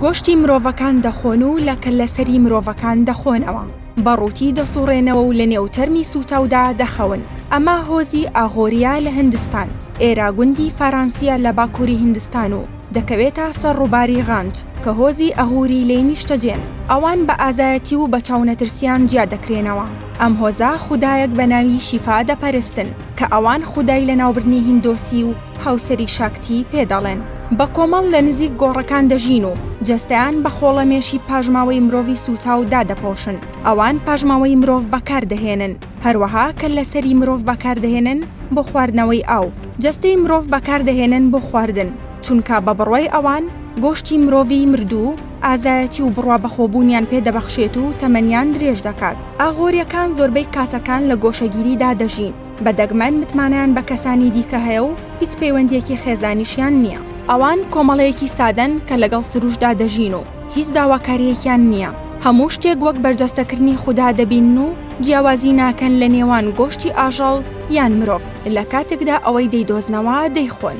گۆشتی مرۆڤەکان دەخۆن و لە کەللەسەری مرۆڤەکان دەخۆنەوە. بە ڕووتی دەسوڕێنەوە و لە نێو تەرمی سووتاودا دەخەون. ئەمە هۆزی ئاغۆرییە لە هندستان. ئێرە گوندی فارانسییە لە باکووری هندستان و دەکەوێتە سەر ڕووباری غانج کە هۆزی ئەغوری لێی نیشتەجێن. ئەوان بە ئازایەتی و بە چاونەترسیان جیا دەکرێنەوە. ئەم هۆزە خودایەک بە ناوی شیفا دەپەرستن کە ئەوان خودای لەناوبردنی هیندۆسی و هاوسەری شاکتی پێ دەڵێن. بە کۆمەڵ لە نزیک گۆڕەکان دەژین و جەستەیان بە خۆڵەمێشی پاشماوەی مرۆڤی سووتاو دادەپۆشن. ئەوان پاشماوەی مرۆڤ بەکار دەهێنن. هەروەها کەللەسەری مرۆڤ بەکار دەهێنن بۆ خواردنەوەی ئاو. جەستەی مرۆڤ بەکار دەهێنن بۆ خواردن، چونکە بە بڕوای ئەوان گۆشتی مرۆڤی مردوو ئازایەتی و بڕوا بەخۆبوونیان پێ دەبەخشێت و تەمەنیان درێژ دەکات. ئاغۆرییەکان زۆربەی کاتەکان لە گۆشەگیریدا دەژین. بە دەگمەن متمانەیان بە کەسانی دیکە هەیە و هیچ پەیوەندییەکی خێزانیشیان نییە. ئەوان کۆمەڵەیەکی سادەن کە لەگەڵ سروشتدا دەژین و هیچ داواکارییەکیان نییە. هەموو شتێک وەک بەرجەستەکردنی خودا دەبینن و جیاوازی ناکەن لە نێوان گۆشتی ئاژەڵ یان مرۆڤ، لە کاتێکدا ئەوەی دەیدۆزنەوە دەیخۆن.